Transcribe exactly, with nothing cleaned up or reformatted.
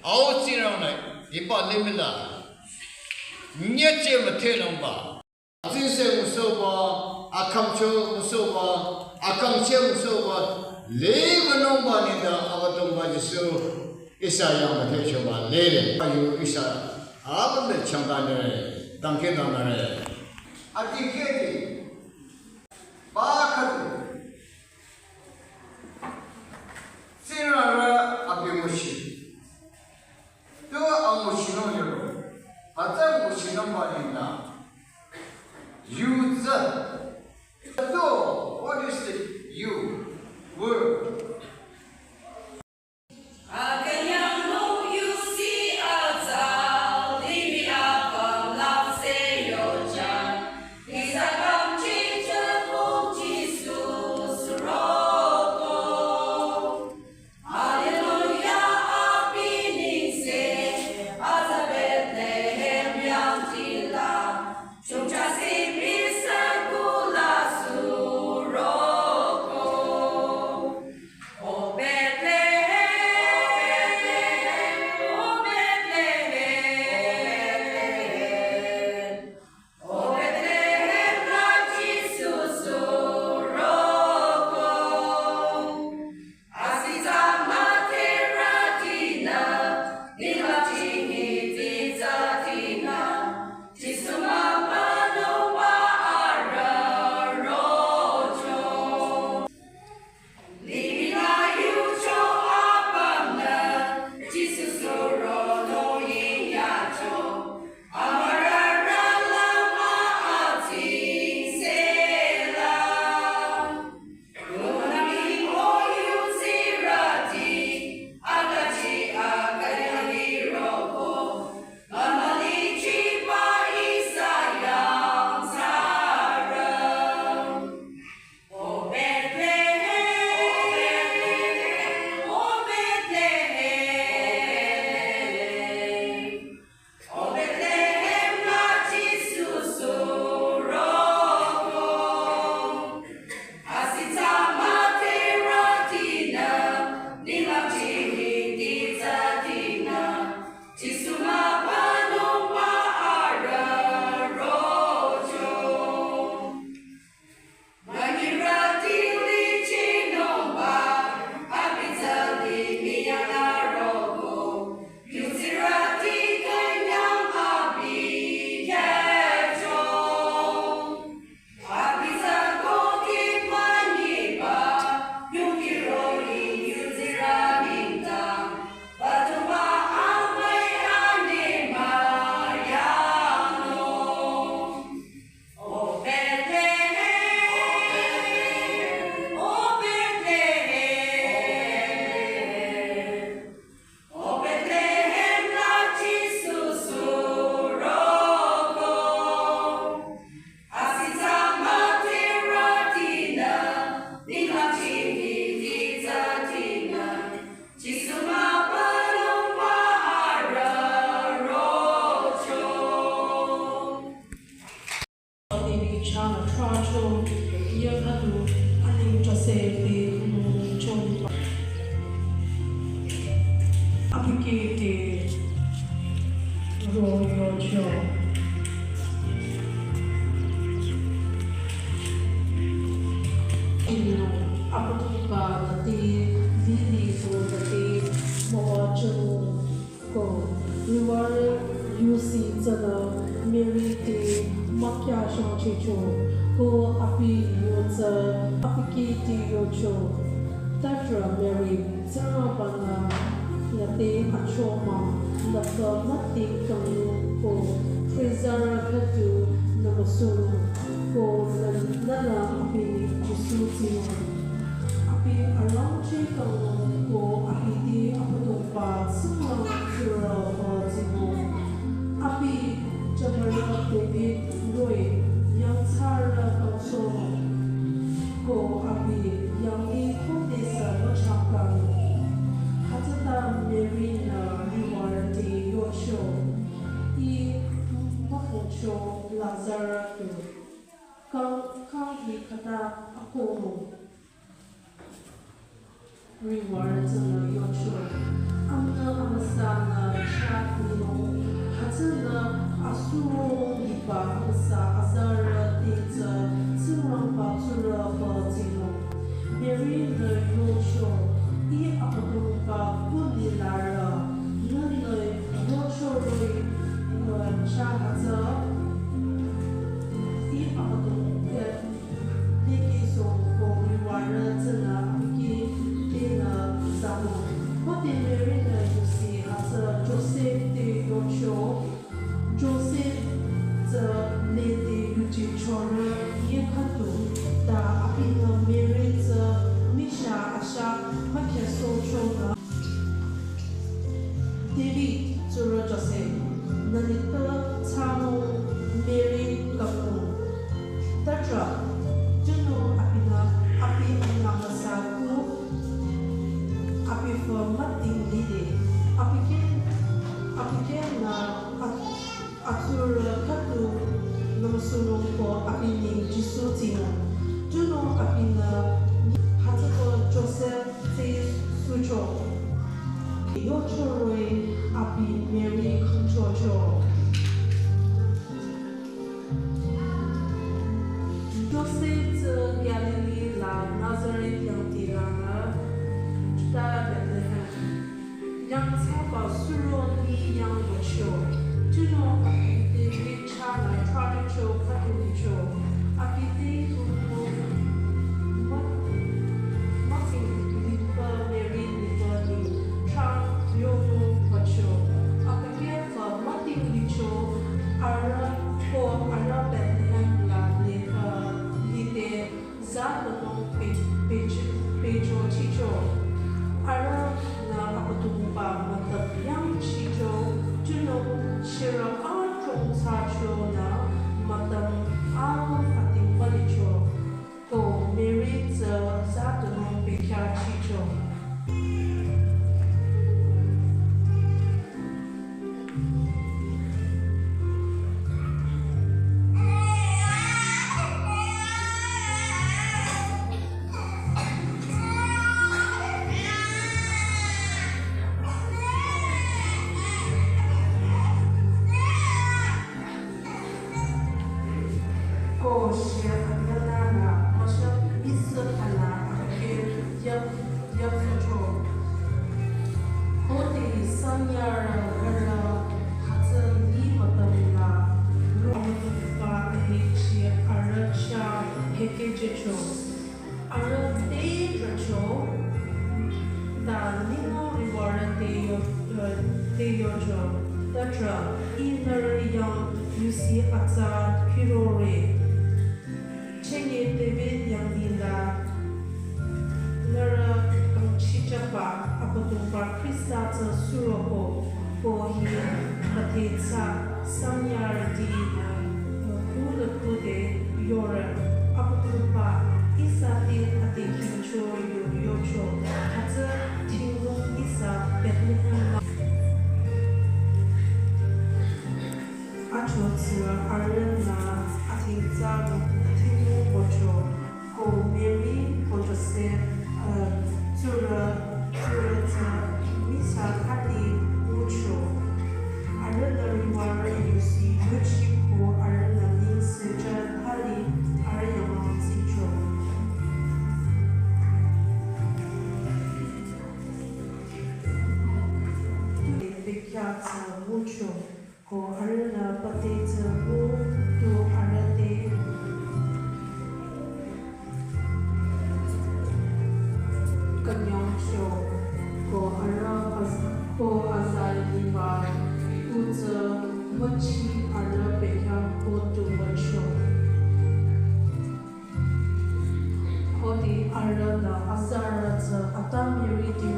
Au Tsingrang nü hiba limih la nyetse müthehnungba, atsingse ngusohba, akangcho ngusohba, akangcheh ngusohba, limih nungba nengdang Abüdongba Jisu ihsa yang müthehchoba lile. Ayu ihsa apüm te changtanüre, dangkhidangnangre. Adikehdeba khüdu Tsingrang-rü abi nguchi, tu anguchinung liro, hütsü nguchinungba nengdang yutsü, tu, what is the you word? Abükyü te ro yocho. Ino, Abüdongba nüte, lili ko nüte, müwajünung ko, riware yusi tsünü Mary te mükya shangchicho, ko abi yutsü, abükyü te yocho. Tatra Mary, Tsingrangba-nü nüte achomang, nü kü müti kanglu ko, Khrista-rü khüdu nü müsuru ko, nü, nünü abi Jisu tsinung. Abi arangcheh kanglu ko, abi te Abüdongba Tsingrang tsurü ko tsinung. Abi jümürü David roh-i yangthsarü kangsohnung. Ko abi yanglih khodesü müchangkangnung. Hütsüta Mary-nü riware te yocho, Ih mübücho Lazarus tu kang, kang hi khüta akohnung. Riware tsünü yocho, Amünü Amüsanü David tsurü Joseph, nü nitpü thsanung Mary kapung. Tüdrü, tunüo abinü abi anü müsa ku, abi fü müting lide, abi keh, abi keh nü a-, atsurü khüdu nümüsunung ko abi neng Jisu tsinung. Tunüo abinü hütsüko Joseph tsü sucho. Yocho roh-i abi Mary khümchocho. Joseph tsü Galilee la Nazareth yangdi lanü, Juda Bethlehem. Yangthsaba suro ni yang wücho. Tunüo abi David chah la trahcho khüdu licho. Abi te kuno ma-, müting lipü Mary nitpü ni trah yonung wücho. Abi keh fü müting licho, arüh ko arüh Bethlehem la li, uh, lide za tunüo pe-, pechi-, pechochicho. Arühnü Abüdongba mütüp yangchicho, tunüo chirü adrong thsacho nü mütüm alu ating mülicho. Ko Mary tsü za tunüo pekhyahchicho. Ko shia anyanara, masha bisa ala ake yap, yap socho. Khode sanyara gara hütsü li mütüm la, ro mütüm ba ahechi arüh chah hekehjücho. Arüh te trahcho, ta ninung riwürü te yo, eh, te yocho, tüdrü, Ih nührü yang yusi atsa hirore. Chenye David yangdi la nührü kangchichaba Abüdongba Khrista tsü suroko. Ko hi müdhethsa sanyarüti, uh, khulü khode yore, Abüdongba ihsa te ade khingcho yu yocho, hütsü thinglong ihsa Bethlehem la. Achotsü arühnü adhingthsa thinglong wücho. Ko Mary ko Joseph, uh, tsurü, tsurü tsü misa khati ucho. Arühnü riwürü yusi yuchiko arühnü ningsecha thali arüh yangmang tsicho. Bekhyah tsü ucho. Ko arühnü pate tsü u tu arüh te künyangcho. Ko arüh az-, ko azarüti ba u tsü müchi arüh bekhyah ko tu wücho. Khode arühnü azarü tsü ata Mary te